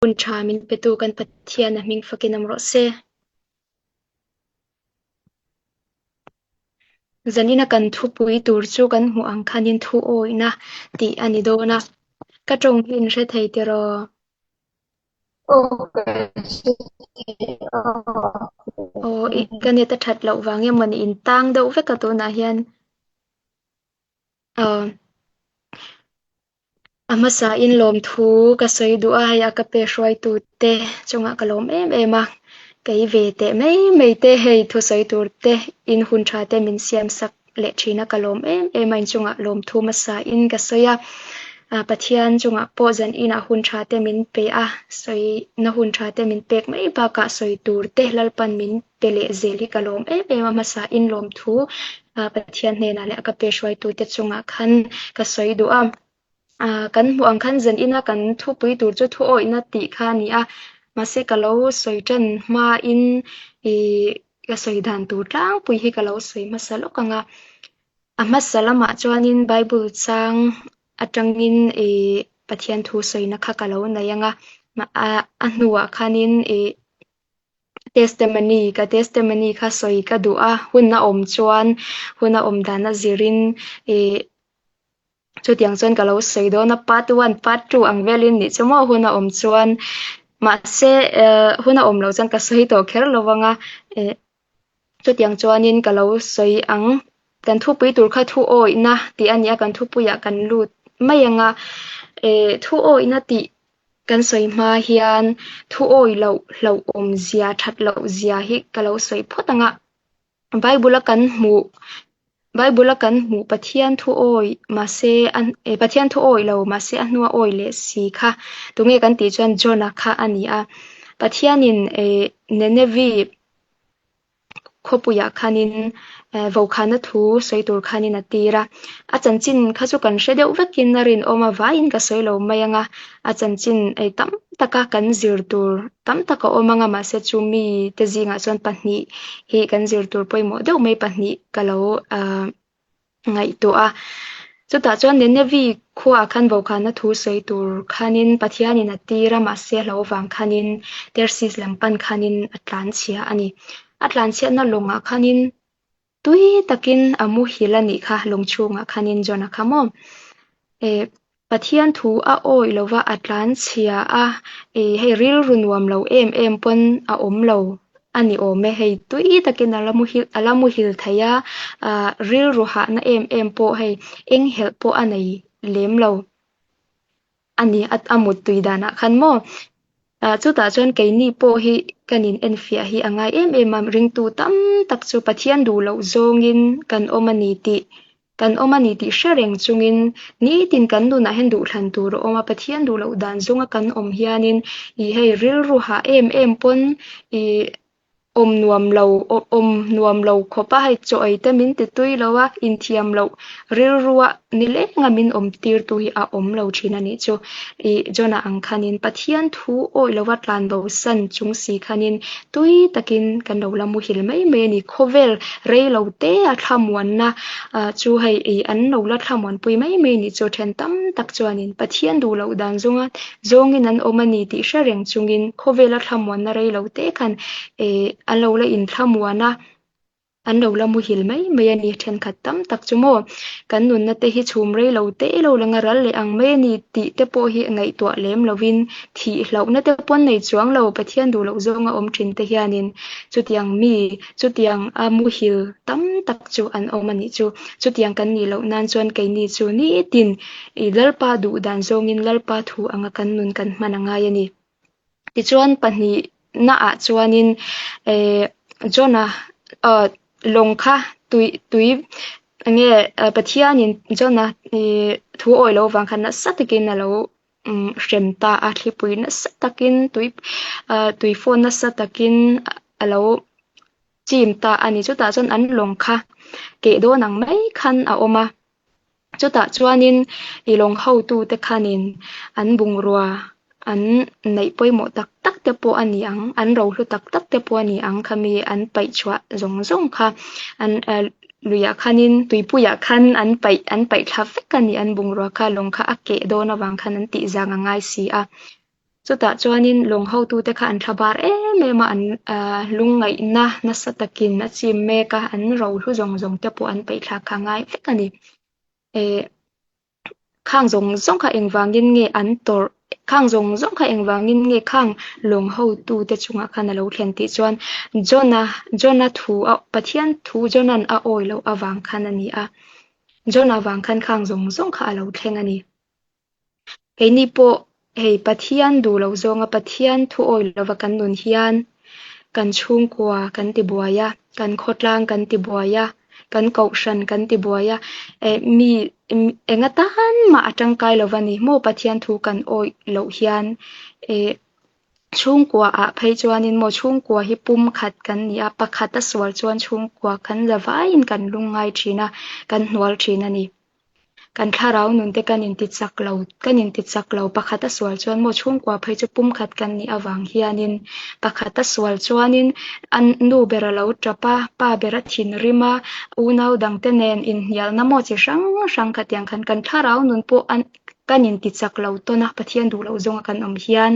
Hun tha min petu kan Pathian a hming fakin awm rawh se. Zanina kan thupui tur chu kan hmuh ang khanin thu awihna tih a ni dawn a. Ka tawng hi in hre thei tiraw? Aw ka hre thei aw. Aw i ka net a that loh vang emaw ni in tang deuh vek a tunah hian. Aw. A hmasain lawmthu ka sawi duh a, hei a ka pe hruaitute chungah ka lawm em em a, kei ve teh mai mai te hei thusawi tur te in hun tha te min siam sak leh thin a, ka lawm em em a inchungah lawmthu hmasain ka sawi a, Pathian chungah pawh zan inah hun tha te min pe a, sawina hun tha te min pek mai bakah sawi tur te Lalpan min pe leh zel hi ka lawm em em a, hmasain lawmthu Pathian hnenah leh a ka pe hruaitute chungah khan ka sawi duh a. Kan hmuh ang khan zan ina kan thupui tur chu thu awihna tih kha a ni a, mahse ka lo sawi tan hmain ih ka sawi dan tur tlangpui hi ka lo sawi hmasa lawk ang a. A hmasa lamah chuanin Bible chang atangin ih Pathian thu sawina kha ka lo nei ang a, a hnuah khanin ih Testimony, ka testimony kha sawi ka duh a, hun a awm chuan hun a awm dan a zirin ih Chutiang chuan ka lo sawi dawn a, part one, part two ang velin nih chu maw hun a awm chuan. Mahse eh hun a awm loh chuan ka sawi tawh kher lo vang a, eh chutiang chuanin ka lo sawi ang. Kan thupui tur kha thu awihna tih a ni a, kan thupuiah kan lut mai ang a. Eh thu awihna tih kan sawi hma hian thu awih loh hlauhawm zia, that loh zia hi ka lo sawi phawt ang a. Bible a kan hmuh Bible a kan hmuh Pathian thu awi mahse a Pathian thu awi lo mahse a hnua awi leh si kha tunge kan tih chuan Jonah kha a ni a. Pathianin eh Nineveh khawpuiah khanin eh vokhana thu sawi tur khanin a tir a. A chanchin kha chu kan hre deuh vekin a rinawm a, vaiin ka sawi lo mai ang a. A chanchin ei tam taka kan zir tur tam tak a awm ang a, mahse chu mite zingah chuan pahnih hi kan zir tur pawimawh deuh mai pahnih ka lo ah ngaihtuah a. Chutah chuan Nineveh khuaah khan vaukhana thu sawi tur khanin Pathianin a tir a, mahse a hlo vang khanin Tersis lam pan khanin a tlanchhia a ni. A tlanchhiatna lawngah khanin Tui takin a muhil a nih kha lawng chhungah khanin John-a kha maw? Eh, Pathian thu a awih lova a tlan chhia a, eh, hei rilru nuam lo em em pawn a awm lo a ni awm e, hei tui takin a la muhil a la muhil thei a, ah rilru hahna em em pawh hei eng helh pawh a nei lem lo. A ni, a mut tui danah khan maw? Ah, chutah chuan keini pawh hi kan in enfiah hi a ngai em em a, ringtu tam tak chu Pathian duh loh zawngin kan awm a ni tih, kan awm a ni tih hre reng chungin nitin kan nunah hian duhthlan tur a awm a, Pathian duh loh dan zawnga kan awm hianin ih hei rilru hah em em pawn ih Awm nuam lo, awm nuam lo khawp a, hei chaw ei te min ti tui lo a, inthiam loh rilrua ni lenga min awm tirtu hi a awm lo thin a nih chu. Ih Jonah ang khanin Pathian thu awih lova tlan bo san chung si khanin tui takin kan lo la muhil mai mai a ni. Khawvel rei lo te a thlamuanna chu hei ih an lo la thlamuanpui mai mai a nih chu. Then tam tak chuanin Pathian duh loh dan zawnga Zawngin an awm a ni tih hre reng chungin khawvela thlamuanna rei lo te khan eh an lo la inthlamuan a, an lo la muhil mai mai a ni. Thenkhat tam tak chu maw kan nunna te hi chhum rei lo te lo la nga ral leh ang mai a ni tih te pawh hi ngaihtuah lem lovin thih hlauhna te pawn nei chuang lo Pathian duh loh zawnga awm thin te hianin chutiang mi chutiang a muhil tam tak chu an awm a nih chu. Chutiang kan nih loh nan chuan keini chu nitin I Lalpa duh dan zawngin Lalpa thu anga kan nun kan hman a ngai a ni. Tichuan pahnihnaah chuanin eh Jonah ah lawng kha tui tui enge Pathianin Jonah ih thu awih loh avang khan nasa takin a lo hrem ta a, thlipui nasa takin tui ah tui fawn nasa takin a lo chim ta a ni. Chutah chuan an lawng kha keh dawn ang mai khan a awm a. Chutah chuanin i lawng hotute khanin an bungrua an neih pawimawh tak tak te pawh a ni ang, an rohlu tak tak te pawh a ni ang khami an paih chhuah zawng zawng kha an luiah khanin tuipuiah khan an paih an paih thla vek a ni an bungrua kha lawng kha a keh dawn avang khan an tih zang a ngai si a. Chutah chuanin lawng hotute kha an thlabar em em a, an lungngaihna nasa takin a chim mek a, an rohlu zawng zawng te pawh an paihthlak kha ngai vek a ni. Khang zawng zawng kha engvangin nge an tawrh, khang zawng zawng kha engvangin nge khang lawng hotute chungah khan a lo thlen tih chuan Jona, Jona thu a, Pathian thu Jona'n a awi loh avang khan a ni a. Jona vang khan khang zawng zawng kha a lo thleng a ni. Keini pawh hei Pathian duh loh zawnga Pathian thu awi lova kan nun hian kan chhungkua kan ti buai a, kan khawtlang kan ti buai a, kan kohhran kan ti buai a, eh mi eng atan mah a tangkai lova ni maw Pathian thu kan awih loh hian eh chhungkua ah phei chuanin maw chhungkua hi pum khat kan ni a, pakhat a sual chuan chhungkua kan la vaiin kan lungngai thin a, kan hnual thin a ni. Kan thlarau nun te kan inti chak lo, kan inti chak lo. Pakhat a sual chuan maw chhungkua phei chu pumkhat kan nih avang hianin pakhat a sual chuanin a nu ber a lo tap a, pa ber a thinrim a, unau dangte nen inhnialna maw chi hrang hrang khatiang khan kan thlarau nun pawh an kan inti chak lo tawn a, Pathian duh loh zawnga kan awm hian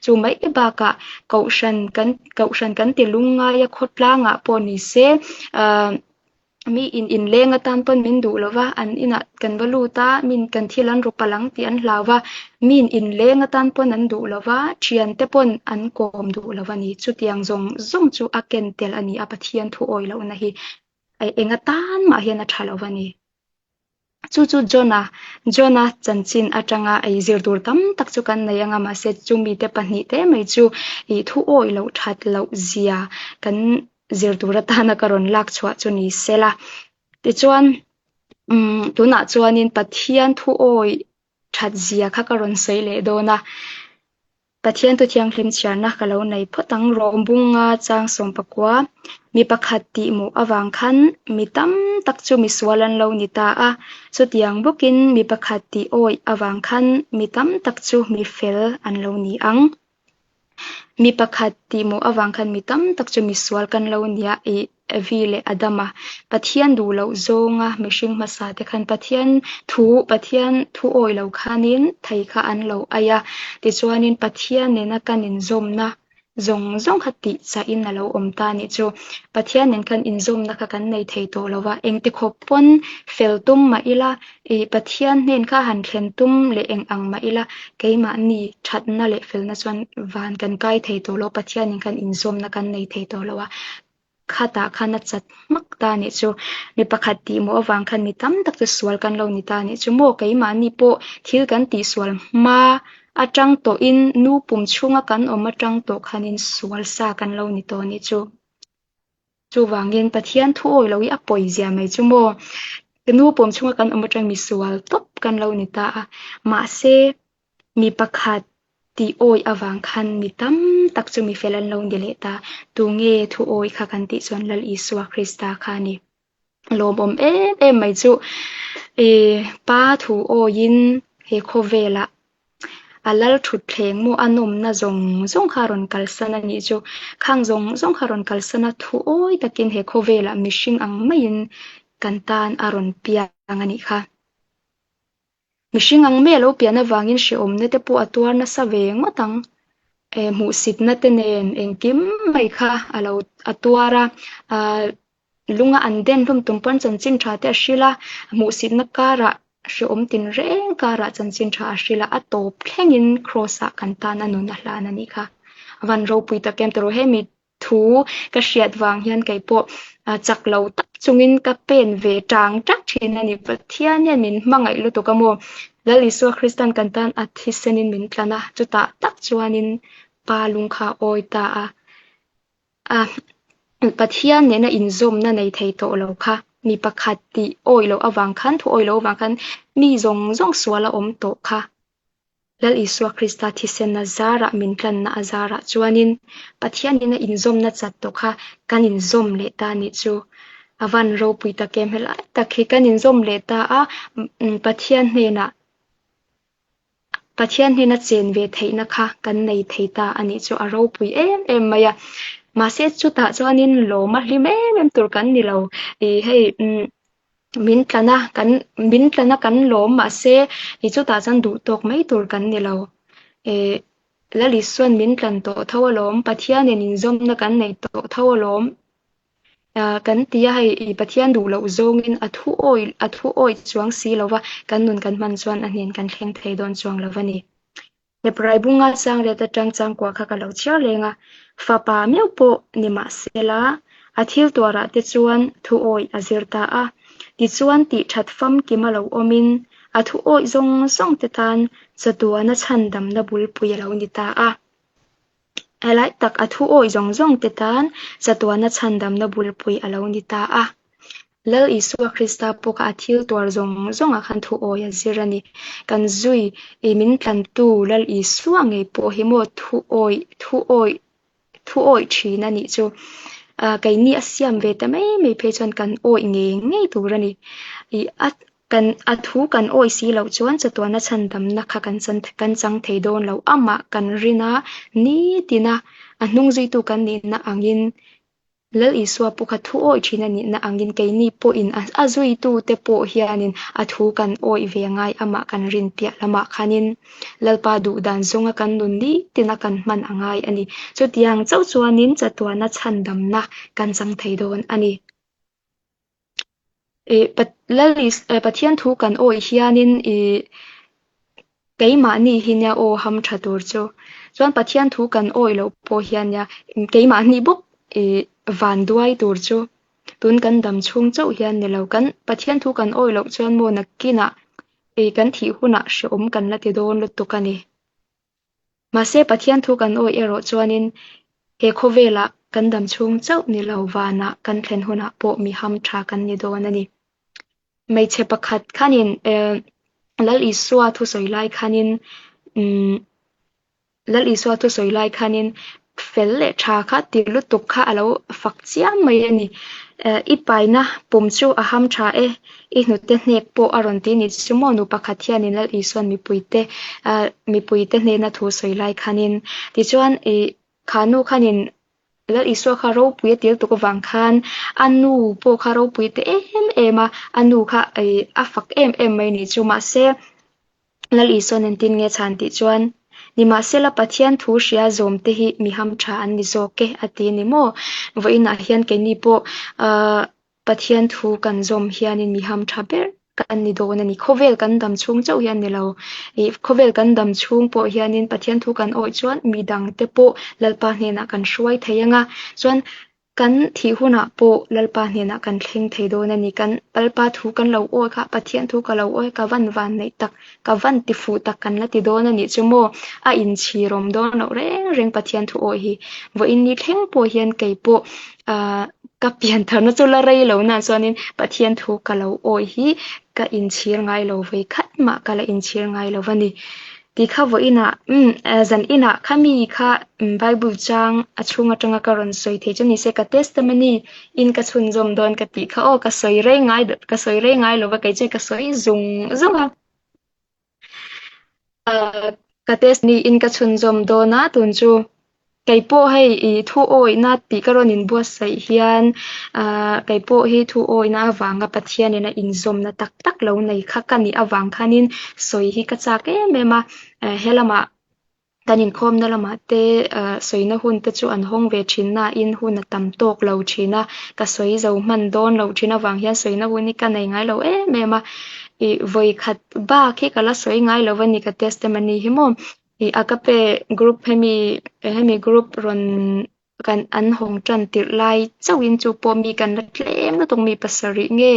chu mai bakah kohhran kan kohhran kan ti lungngai a khawtlangah pawh ni se ah Mi in inleng atan pawn min duh lo va, an inah kan va lut a, min kan thil an ru palh ang tih an hlau va, min inleng atan pawn an duh lo va, thiante pawn an kawm duh lo va ni. Chutiang zawng zawng chu a ken tel a ni a, Pathian thu awi lohna hi eng atan mah hian a tha lo va ni. Chu chu Jona, Jona chanchin atanga ei zir tur tam tak chu kan nei anga mahse chumite pahnihte mai chu ih thu awih loh that loh zia kan zir tur atana ka rawn lak chhuah chu ni sela. Tichuan umm tunah chuanin Pathian thu awih that zia kha ka rawn sawi leh dawn a. Pathian tu thianghlim chhiarna ka lo nei phawt ang. Rawmbunga chang sawmpakua, mi pakhat tih mawh avang khan mi tam tak chu misual an lo ni ta a, chutiang bawkin mi pakhat tih awih avang khan mi tam tak chu mi fel an lo ni ang. Mi pakhat tih mawh avang khan mi tam tak chu misual kan lo nia ih Evi leh Adama, Pathian duh loh zawnga mihring hmasa te khan Pathian thu, Pathian thu awi lo khanin thei kha an lo ai a, tichuanin Pathian nena kan inzawmna zawng zawng kha tih chahin a lo awm ta nih chu. Pathian nen khan inzawmna kha kan nei thei tawh lo va, engti khawp pawn fel tum mah ila, ih Pathian hnen kha han thlen tum leh eng ang mah ila, keimahni thatna leh felna chuan van kan kai thei tawh lo, Pathian nen khan inzawmna kan nei thei tawh lo a. Khatah khan a chat hmak ta nih chu. Mi pakhat tih mawh avang khan mi tam tak chu sual kan lo ni ta nih chu maw? Keimahni pawh thil kan tihsual hma atang tawhin nu pum chhunga kan awm atang tawh khanin sual sa kan lo ni tawh nih chu. Chuvangin Pathian thu awi lo hi a pawi zia mai chu maw? Nu pum chhunga kan awm atang mi sual tawp kan lo ni ta a. Mahse Mi pakhat tih awi avang khan mi tam tak chu mi fel an lo ni leh ta. Tunge thu awi kha kan tih chuan Lal Isua Krista kha a ni. Lawmawm em em mai chu i Pa thu awiin he khawvelah a lal thutthleng maw a nawmna zawng zawng kha a rawn kalsan a nih chu. Khang zawng zawng kha a rawn kalsan a, thu awi takin he khawvelah mihring ang maiin kan tan a rawn piang a nih kha. Mihring ang mai a lo pian avangin hrehawmna te pawh a tuar nasa ve ngawt ang. Eh hmuhsitna te nen engkim mai kha a lo a tuar a, ah lunga an den hlawm tum pawn chanchin tha te a hrilh a, hmuhsitna karah hrehawm tinreng karah chanchin tha a hrilh a, a tawp thlengin kraws ah kan tan a nun a hlan a nih kha. A van ropui tak em tawh rawh hemi Thu ka hriat vang hian kei pawh chak lo tak chungin ka pen ve tang tak thin a ni. Pathian hian min hmangaih lutuk a maw? Lal Isua Kristan kan tan a thisenin min tlan a, chutah tak chuanin Pa lung kha a awi ta a. A Pathian nena inzawmna nei thei tawh lo kha mi pakhat tih awi loh avang khan, thu awi loh avang khan mi zawng zawng sual a awm tawh kha. Lal Isua Krista thisen a zarah min tlanna a zarah chuanin Pathianin a inzawmna chat tawh kha kan inzawm leh ta nih chu a van ropui tak em helai tak hi kan inzawm leh ta a Pathian hnenah Pathian hnena chen ve theihna kha kan nei thei ta a nih chu a ropui em em mai a mahse chutah chuanin lawm a hlim em em tur kan ni lo ih hei umm Min tlan a, kan min tlan a kan lawm mahse i chutah chuan duh tawk mai tur kan ni lo. Ih Lal Isua'n min tlan tawh tho alawm, Pathianin inzawmna kan nei tawh tho alawm, kan ti a, hei i Pathian duh loh zawngin a thu awih a thu awih chuang si lova kan nun kan hman chuan a hnen kan thleng thei dawn chuang lo a ni. Hebrai bunga Sangriat atang changkua kha ka lo chhiar leng a, fapa meuh pawh ni mah sela, a thil tuarah te chuan thu awih a zir ta a. Tichuan tih that famkim a lo awmin a thu awih zawng zawng te tan chatuana chhandamna bulpui a lo ni ta a. Helai tak a thu awih zawng zawng te tan chatuana chhandamna bulpui a lo ni ta a. Lal Isua Krista pawh kha a thil tuar zawng zawngah khan thu awi a zir a ni. Kan zui i min tlantu Lal Isua ngei pawh hi maw thu awi thu awi thu awi thin a nih chu. Keini a siam ve ta mai mai phei chuan kan awi ngei ngei tur a ni. I a kan a thu kan awi si loh chuan chatuana chhandamna kha kan chan kan chang thei dawn lo. Amah kan rin a, nitina a hnung zuitu kan nihna angin Lal Isua pawh kha thu awih thin a nihna angin keini pawhin a zuitute pawh hianin a thu kan awih ve ngai amah kan rin piah lamah khanin Lalpa duh dan zawnga kan nun nitina kan hman a ngai a ni. Chutiang chauh chuanin chatuana chhandamna kan chang thei dawn a ni. Lal Pathian thu kan awih hianin ih keimahni hi nia aw ham tha tur chu. Chuan Pathian thu kan awih loh pawh hian nia keimahni bawk ih van duai tur chu. Tun kan dam chhung chauh hian ni lo kan Pathian thu kan awih loh chuan maw nakinah ih kan thih hunah hrehawm kan la ti dawn lutuk a ni. Mahse, Pathian thu kan awih erawh chuanin he khawvelah kan dam chhung chauh ni lo vanah kan thlen hunah pawh mi ham tha kan ni dawn a ni. Hmeichhe pakhat khanin Lal Isua thusawi lai khanin Lal Isua thusawi lai khanin fel leh tha kha ti lutuk kha a lo fak chiam mai a ni. I paina pum chu a ham tha e, i hnute hnek pawh a rawn ti ni chu maw nu pakhat hianin Lal Isua'n mipuite mipuite hnena thu sawi lai khanin tichuan i kha nu khanin Lal Isua kha ropui a til tuk avang khan a nu pawh kha ropui te em em a, a nu kha a fak em em mai ni chu mahse Lal Isua'n engtin nge chhan tih chuan, Nimahsela Pathian thu hria zawm te hi mi ham tha an ni zawk e, a ti ni maw? Vawiinah hian keini pawh Pathian thu kan zawm hianin mi ham tha ber kan ni dawn a ni. Khawvel kan dam chhung chauh hian ni lo. Ih khawvel kan dam chhung pawh hianin Pathian thu kan awih chuan midangte pawh Lalpa hnenah kan hruai thei ang a, chuan Kan thih hunah pawh Lalpa hnenah kan thleng thei dawn a ni. Kan Lalpa thu kan lo awi kha, Pathian thu ka lo awi, ka van van neih tak, ka van ti fuh tak kan la ti dawn a nih chu maw? A inchhirawm dawn loh reng reng Pathian thu awi hi. Vawiin ni thleng pawh hian kei pawh ah ka piantharna chu la rei lo na chuanin Pathian thu ka lo awi hi ka inchhir ngai lo vawi khat mah ka la inchhir ngai lo a ni. Ti kha vawiinah umm zan inah khami kha Bible chang a chhung atanga ka rawn sawi thei chu ni se ka testimony in ka chhunzawm dawn ka tih kha aw ka sawi rei ngai ka sawi rei ngai lova kei chuan ka sawi zung zung a. Ka testimony in ka chhunzawm dawn a tun chu Kei pawh hei i thu awihna tih ka rawn inbuatsaih hian ah kei pawh hi thu awihna avanga Pathianin a inzawmna tak tak lo nei kha ka nih avang khanin sawi hi ka chak em em a, he lamah kan inkhawmna lamah te ah sawina hun te chu an hawng ve thin nain hun a tam tawk lo thin a, ka sawi zo hman dawn loh thin avang hian sawina hun hi ka nei ngai lo em em a, ih vawi khat bak hi ka la sawi ngai lo a ni ka testimony hi maw. Ih Agape group hemi hemi group rawn kan an hawng tan tirh lai chauhin chu pawh mi kan la tlem lutuk mi pasarih nge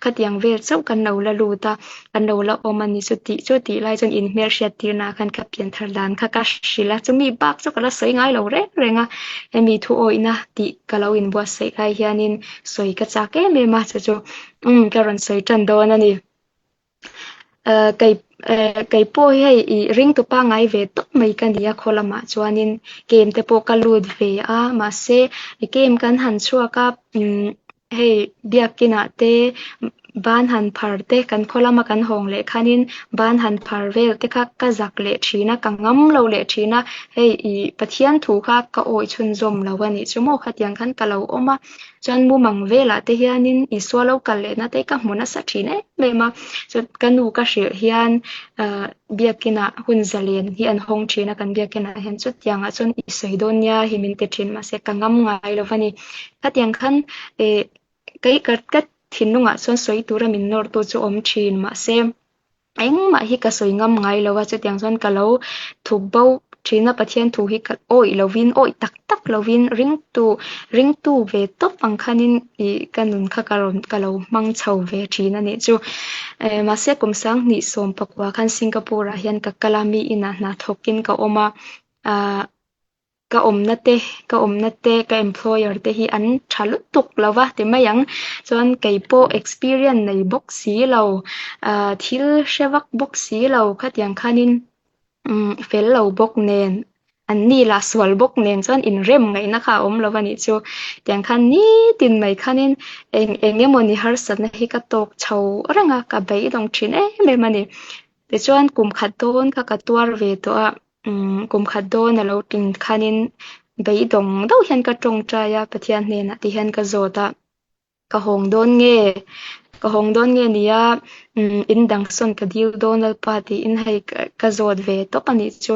khatiang vel chauh kan lo la lut a kan lo la awm a ni chu tih chu tih lai chuan inhmelhriat tirna khan ka pian thar dan kha ka hrilh a chumi bak chu ka la sawi ngai lo reng reng a hemi thu awihna tih ka lo inbuatsaih lai hianin sawi ka chak em em a chu chu umm ka rawn sawi tan dawn a ni. Kei kei pawh hi hei ih ringtu pangngai ve tawp mai ka ni a khaw lamah chuanin game te pawh ka lut ve a mahse game kan han chhuak a umm hei biakinah te. Ban han phar te, kan khaw lama kan hawng leh khanin ban han phar vel te kha ka zak leh thin a, ka ngam lo leh thin a, hei ih Pathian thu kha ka awih chhunzawm lo a nih chu maw khatiang khan ka lo awm a, chuan mumang velah te hianin Isua lo kal lehna te ka hmu nasa thin em em a, chuan ka nu ka hrilh hian ah biakinah hun zalen hi an hawng thin a kan biakinah hian chutiangah chuan i sawi dawn nia hi min ti thin mahse ka ngam ngai lo a ni, khatiang khan eh. Kei ka ka thinlungah chuan sawi tura min nawrtu chu awm thin mahse engmah hi ka sawi ngam ngai lo a chutiang chuan ka lo thup bo thin a Pathian thu hi ka awih lovin awih tak tak lovin ringtu ringtu ve tawp ang khanin ih ka nun kha ka rawn ka lo hmang chho ve thin a nih chu. Eh mahse kum sanghnih sawmpakua khan Singapore ah hian ka kal a mi inah hna thawkin ka awm a ah Ka awmna te, ka awmna te, ka employer te hi an tha lutuk lo va ti mai ang. Chuan kei pawh experience nei bawk si lo, ah thil hre vak bawk si lo khatiang khanin umm fel lo bawk nen, an ni lah sual bawk nen chuan inrem ngaihna kha a awm lo va nih chu. Tiang khan nitin mai khanin eng eng emawni harsatna hi ka tawk chho reng a, ka beidawng thin em em a ni. Tichuan kum khat dawn kha ka tuar ve tawh a. Umm kum khat dawn a lo tlin khanin beidawng deuh hian ka tawngtai a, Pathian hnenah ti hian ka zawt a, ka hawng dawn nge, ka hawng dawn nge nia umm in dang sawn ka dil dawn Lalpa tiin hei ka zawt ve tawp a nih chu.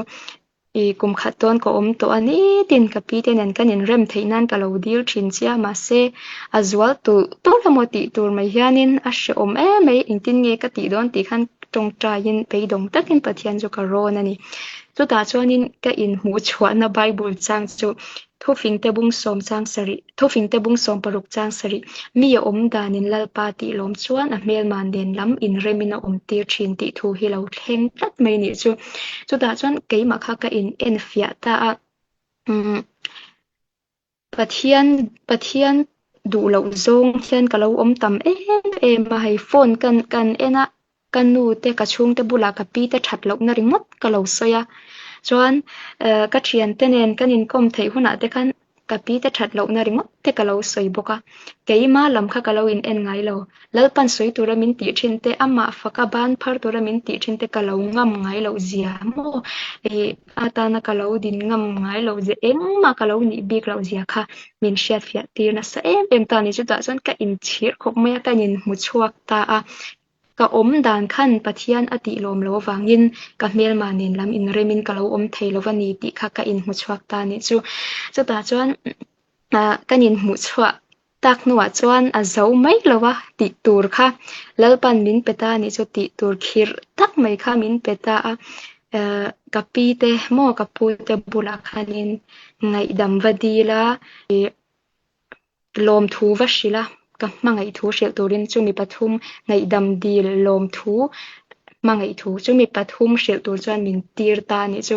Ih kum khat dawn ka awm tawh a nitin ka pi te nen kan inrem theih nan ka lo dil thin che a mahse a zual tulh tulh emaw tih tur mai hianin a hrehawm em mai engtin nge ka tih dawn tih khan tawngtaiin beidawng takin Pathian chu ka rawn a ni. Chutah chuanin ka inhmuh chhuahna Bible chang chu Thufingte bung sawm chang sarih, Thufingte bung sawm paruk chang sarih, mi a awm danin Lalpa tih lawm chuan a hmelma nen lam inremin a awm tir thin tih thu hi lo thleng tlat mai nih chu. Chutah chuan keimah kha ka in enfiah ta a. Umm. Pathian Pathian duh loh zawng hian ka lo awm tam em em a, hei phone kan kan en a, ka nu te ka chhungte bulah ka pi te that lohna ringawt ka lo sawi a, chuan eh ka thiante nen kan inkawm theih hunah te khan ka pi te that lohna ringawt te ka lo sawi bawk a, keima lam kha ka lo in en ngai lo, Lalpan sawi tura min tih thin te, amah faka ban phar tura min tih thin te ka lo ngam ngai loh zia maw? Ih atana ka lo din ngam ngai loh zia, engmah ka lo nih bik loh zia kha min hriatfiah tir nasa em em ta a ni. Chutah chuan ka inchhir khawp mai a, ka inhmu chhuak ta a. Ka awm dan khan Pathian a tih lawm loh avangin ka hmelma nen lam inremin ka lo awm thei lo va ni tih kha ka inhmu chhuak ta a nih chu. Chutah chuan ah kan inhmuh chhuah Tak hnuah chuan a zo mai lo a tih tur kha Lalpan min pe ta a nih chu tih tur khirh tak mai kha min pe ta a. Eh ka pi te maw ka pu te bulah khanin ngaihdam va dil a, ih lawmthu va hrilh a, ka hmangaih thu hrilh turin chumi pathum ngaihdam dil lawmthu hmangaih thu chumi pathum hrilh tur chuan min tir ta a nih chu.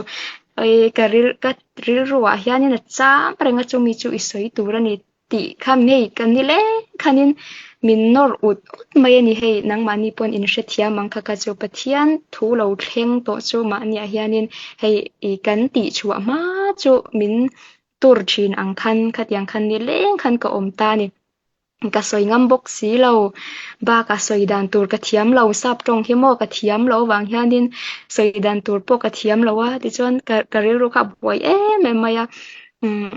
Ih ka ril ka rilruah hianin a cham reng a chumi chu i sawi tur a ni. Tih kha hei ka ni leng khanin min nawr ut ut mai a ni hei nangmahni pawn in hrethiam ang kha kha chu Pathian thu lo thleng tawh chu mahniah hianin hei ih kan tih chhuah hma chu min tur thin ang khan khatiang khan ni leng khan ka awm ta a ni. Ka sawi ngam bawk si lo bakah sawi dan tur ka thiam lo sap tawng hi maw ka thiam loh avang hianin sawi dan tur pawh ka thiam lo a tichuan ka ka rilru kha a buai em em mai a umm.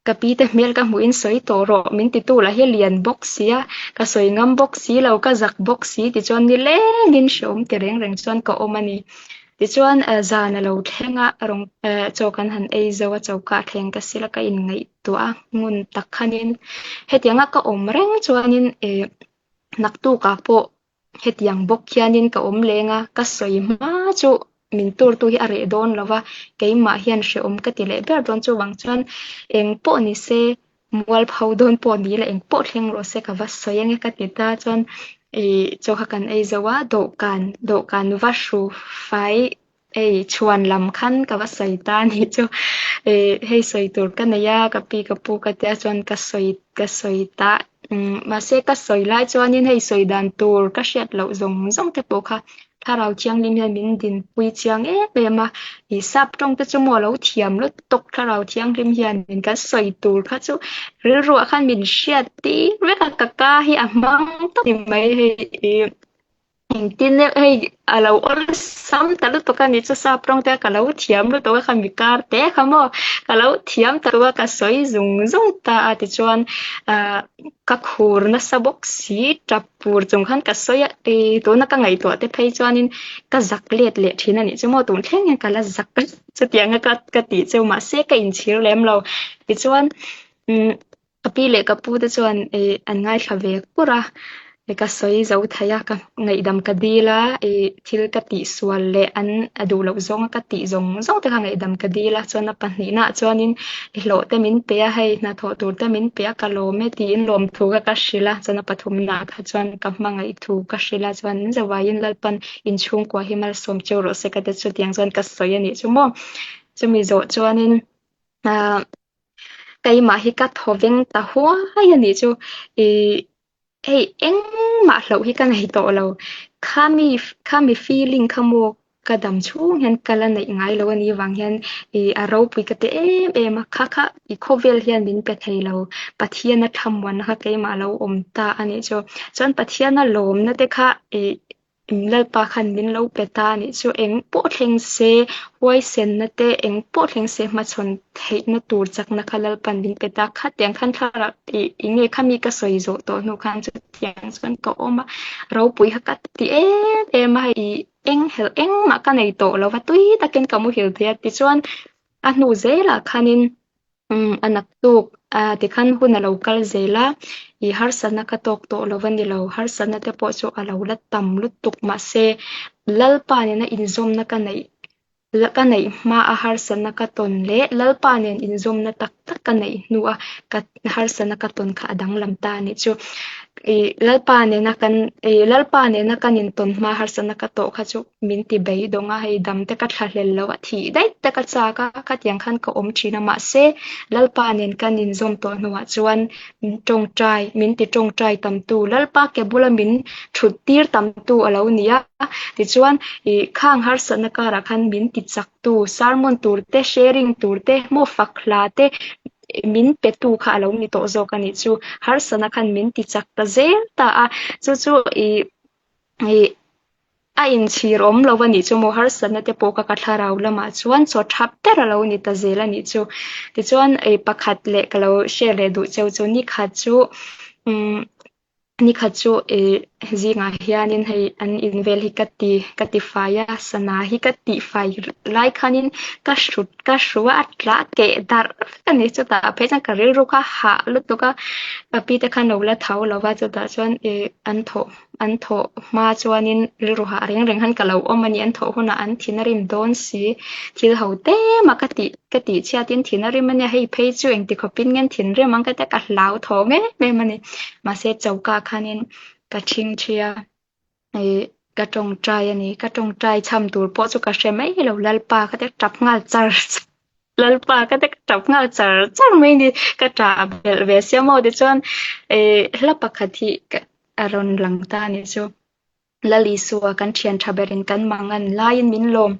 Ka pi te hmel ka hmuhin sawi tawh rawh min ti tu lah hi lian bawk si a, ka sawi ngam bawk si lo, ka zak bawk si tichuan nilengin hrehawm ti reng reng chuan ka awm a ni. Tichuan zan a lo thleng a, rawng chaw kan han ei zo a, choka a thleng ka sil a, ka inngaihtuah a, ngun tak khanin hetianga ka awm reng chuanin eh naktukah pawh Hetiang bawk hianin ka awm leng a, ka sawi hma chu min turtu hi a reh dawn lo va, keimah hian hrehawm ka ti leh ber dawn. Chuvang chuan eng pawh ni se, mualpho dawn pawh ni ila eng pawh thleng rawh se ka va sawi ange ka ti ta chuan ih chaw kha kan ei zo a, dawhkan dawhkan va hru fai Hei chhuan lam khan ka va sawi ta a nih chu. Ih hei sawi tur ka nei a, ka pi ka pu ka tia chuan ka sawi ka sawi ta. Umm mahse ka sawi lai chuanin hei sawi dan tur ka hriat loh zawng zawng te pawh kha Thlarau Thianghlim hian min dinpui chiang em em a, i sap tawng te chu maw a lo thiam lutuk Thlarau Thianghlim hian min kan sawi tur kha chu rilruah khan min hriat tir vek a, ka ka hi a hmang tawp ni mai hei i engtin nge hei a lo awlsam ta lutuk a ni chu sap tawng te ka lo thiam lutuk a kha mi kar te kha maw ka lo thiam ta lutuk a ka sawi zung zung ta a tichuan ah ka khur nasa bawk si tap Pur chung khan ka sawi a, ih tuna ka ngaihtuah te phei chuanin ka zak let leh thin a nih chu maw, tun thleng hian ka la zak chutiang a ka ka tih cheu mahse ka inchhir lem lo. Tichuan umm ka pi leh ka pu te chuan ih an ngaithla ve kur a, ka sawi zo thei a, ka ngaihdam ka dil a, ih thil ka tih sual leh an a duh loh zawnga ka tih zawng zawng te kha ngaihdam ka dil a, chuan a pahnihnaah chuanin hlawh te min pe a, hei hnathawh tur te min pe a, ka lawm e tiin lawmthu kha ka hrilh a, chuan a pathumnaah kha chuan ka hmangaih thu ka hrilh a, chuan in zavaiin Lalpan inchhungkua hi malsawm cheu rawh se ka ti chutiang chuan ka sawi a nih chu maw. Chumi zawh chuanin ahh keimah hi ka thaw veng ta huai a nih chu ih Hei engmah hlauh hi ka nei tawh lo. Khami khami feeling kha maw ka dam chhung hian ka la neih ngai lo a nih vang hian ih a ropui ka ti em em a, kha kha i khawvel hian min pe thei lo. Pathiana thlamuanna kha keimah a lo awm ta a nih chu. Chuan Pathiana lawmna te kha ih Lalpa khan min lo pe ta a nih chu eng pawh thleng se, huaisenna te eng pawh thleng se hmachhawn theihna tur chakna kha Lalpa'n min pe ta. Khatiang khan thlarau ih enge khami ka sawi zawh tawh hnu khan chutiang chuan ka awm a, ropui kha ka ti em em a, ih eng helh engmah ka nei tawh lo va, tui takin ka muhil thei a. Tichuan a hnu zelah khanin Umm a naktuk a tikhan hun a lo kal zel a, i harsatna ka tawk tawh lo a ni lo, harsatna te pawh chu a lo la tam lutuk mahse Lalpa nena inzawmna ka neih ka neih hma a harsatna ka tawn leh Lalpa nen inzawmna tak tak ka neih hnu a ka harsatna ka tawn kha a danglam ta a nih chu. Ih Lalpa nena kan ih Lalpa nena kan intawn hma harsatna ka tawh kha chu min ti beidawng a, hei dam te ka thla hlel lo a, thih daih te ka chak a, khatiang khan ka awm thin a, mahse Lalpa nen kan inzawm tawh hnuah chuan min tawngtai, min ti tawngtai tamtu, Lalpa ke bula min thut tir tamtu a lo ni a, tichuan ih khang harsatna karah khan min ti chaktu, sermon tur te, sharing tur te, maw fak hla te min petu kha a lo ni tawh zawk a nih chu, harsatna khan min ti chak ta zel ta a, chu chu ih ih A inchhir awm lo a nih chu maw harsatna te pawh ka ka thlarau lamah chuan chaw thap ber a lo ni ta zel a nih chu. Tichuan ei pakhat leh ka lo share leh duh cheu chu nikhat chu umm nikhat chu ih zingah hianin hei an in vel hi ka ti ka ti fai a sana hi ka tih fai lai khanin ka hrut ka hru a a tla keh darh vek a ni chutah phei chuan ka rilru kha hah lutuk a ka pi te khan lo la tho lo va chutah chuan ih an thawh An thawh hma chuanin rilru hah reng reng han ka lo awm a ni. An thawh hunah an thin a rim dawn si. Thil ho te mah ka tih ka tih chhiatin thin a rim a nia. Hei phei chu engti khawpin nge an thinrim ang ka tia ka hlau thawng em em a ni. Mahse choka khanin ka thing thi a, ih ka tawngtai a ni. Ka tawngtai chham tur pawh chu ka hre mai lo. Lalpa ka tia tap nghal char char. Lalpa ka te ka tap nghal char char mai ni. Ka tah belh ve sia maw tichuan ih hla pakhat hi ka a rawn lang ta a nih chu. Lal Isua kan thian tha berin kan mangan laiin min lawm.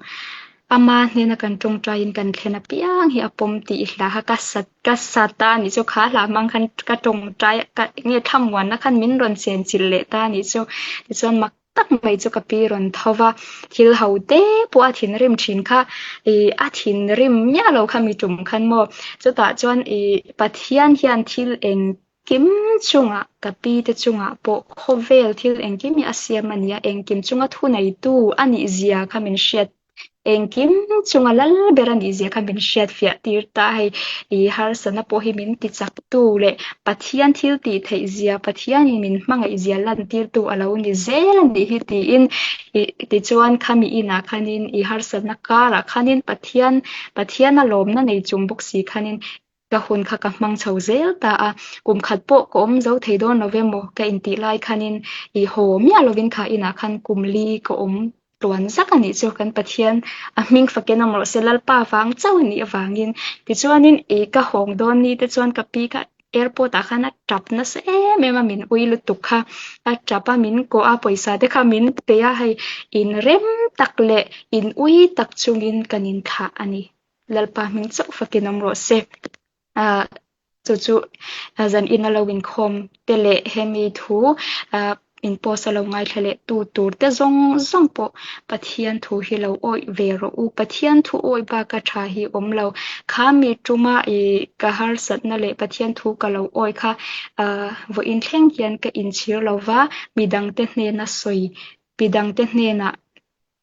Ama hnena kan tawngtaiin kan thlen apiang hi a pawm tih hla kha ka sa ka sa ta a nih chu. Kha hla hmang khan ka tawngtai ka nge thlamuanna khan min rawn chenchilh leh ta a nih chu. Tichuan mak tak mai chu ka pi rawn tho va, thil ho te pawh a thinrim thin kha ih a thinrim miah lo kha mi tum khan maw. Chutah chuan ih Pathian hian thil eng Kim chungah, ka pi te chungah pawh khawvel thil engkim hi a siam a ni a, engkim chunga thuneitu a nih zia kha min hriat, engkim chunga lal ber a nih zia kha min hriat fiah tir ta a hei. I harsatna pawh hi min ti chaktu leh Pathian thil tih theih zia, Pathianin min hmangaih zia lantirtu a lo ni zel a nih hi tiin i tichuan khami inah khanin i harsatna karah khanin Pathian, Pathiana lawmna nei chung bawk si khanin Ka hun kha ka hmang chho zel ta a, kum khat pawh ka awm zo thei dawn lo emaw ka intih lai khanin i haw miah lovin kha inah khan kum li ka awm tluan zak a nih chu kan Pathian a hming fakin awm rawh se Lalpa vang chauh a nih avangin. Tichuanin i ka hawng dawn ni te chuan ka pi kha. Airport ah khan a tap nasa em em a, min ui lutuk kha. A tap a, min kawh a, pawisa te kha min pe a, hei in rem tak leh in ui tak chungin kan inthlah a ni. Lalpa hming chauh fakin awm rawh se. Ah chu chu zan ina lo inkhawm te leh hemi thu ah in post a lo ngaithla leh tu tur te zawng zawng pawh Pathian thu hi lo awih ve rawh u. Pathian thu awih baka tha hi awm lo. Kha mi tuma ih ka harsatna leh Pathian thu ka lo awih kha ah vawiin thleng hian ka inchhir lo va, midangte hnena sawi, midangte hnenah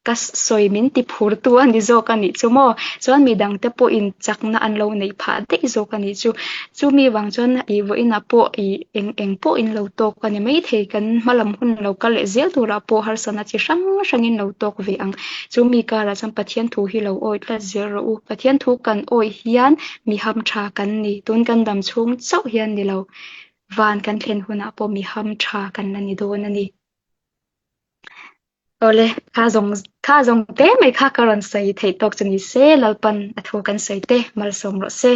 Ka sawi min ti phurtu a ni zawk a nih chu maw? Chuan midangte pawhin chakna an lo neih phah daih zawk a nih chu. Chumi vang chuan ih vawiinah pawh ih eng eng pawh in lo tawk a ni maithei. Kan hma lam hun lo kal leh zel turah pawh harsatna chi hrang hrangin lo tawk ve ang. Chumi karah chuan Pathian thu hi lo awih tlat zel rawh u. Pathian thu kan awih hian mi ham tha kan ni. Tun kan dam chhung chauh hian ni lo. Van kan thlen hunah pawh mi ham tha kan la ni dawn a ni. Awle, kha zawng kha zawng te mai kha ka rawn sawi theih tawk chu ni se, Lalpan a thu kan sawi te malsawm rawh se.